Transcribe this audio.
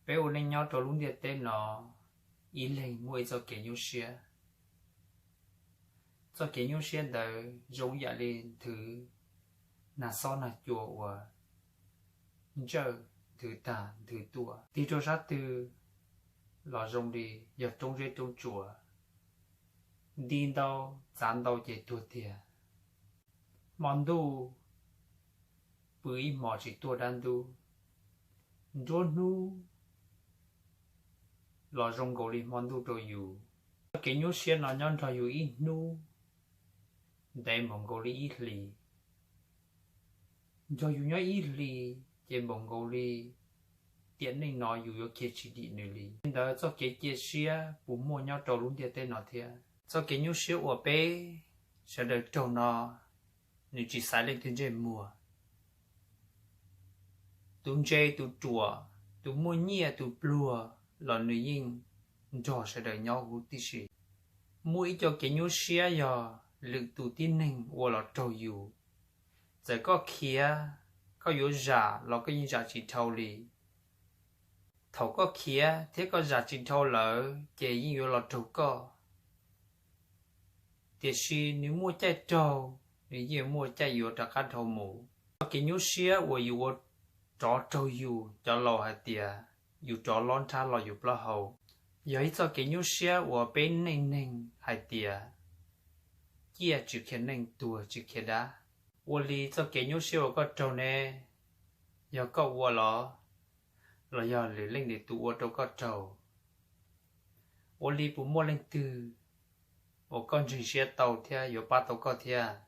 Peb ua neej nyob rau lub ntiaj teb no, ib leeg muaj ib txoj kev nyuaj siab. Txoj kev nyuaj siab ntawd zoo yam li nthwv nag xob nag cua uas ntsawj nthwv tag nthwv tuaj. Tig rau sab twg los zoo li yog roob zeb roob tsuas, nti ntau txav ntau ces tuag tiag. Hmo ntuj pw ib hmos tsis tuaj dab ntub, nruab hnub los zoo nkaus li hmo ntuj rau yus. Txoj kev nyuaj siab no nyob nrog yus ib hnub, ntev npaum nkaus li ib hlis. Nrog yus nyob ib hlis ces npaum nkaus li tiam neej no yus yuav khiav tsis dim nws li. Li ntawd txoj kev cia siab puas muaj nyob rau lub ntiaj teb no thiab? Txoj kev nyuaj siab uas peb sawv daws raug no, nws tsis xaiv leej twg ntsej muag. Tus ntse tus ruam, tus muaj nyiaj tus pluag los nws yeej nrog sawv daws nyob huv tib si. Muaj ib co kev nyuaj siab yog lwm tus tib neeg ua los raug yus. Txawm koj khiav, koj yuav zam los koj yeej zam tsis dhau li. Thaum koj khiav thiab koj zam tsis dhau lawm ces yeej yuav los raug koj. Tiam sis nws muaj caij raug, nws yeej muaj caij yuav rov qab dhau mus. Txoj kev nyuaj siab uas yus ua rov raug yus, cov laus hais tias yus rov lob nrhab los yus plaub hau, yog ib txoj kev nyuaj siab uas peb neej neeg hais tias ciaj tsis khiav neej, tuag tsis khiav dab. Ua li txoj kev nyuaj siab uas koj raug ne, yog koj ua los, los yog lwm leej lwm tus ua rau koj raug? Ua li puas muaj leej twg uas koj ntseeg siab tau thiab yuav pab tau koj thiab?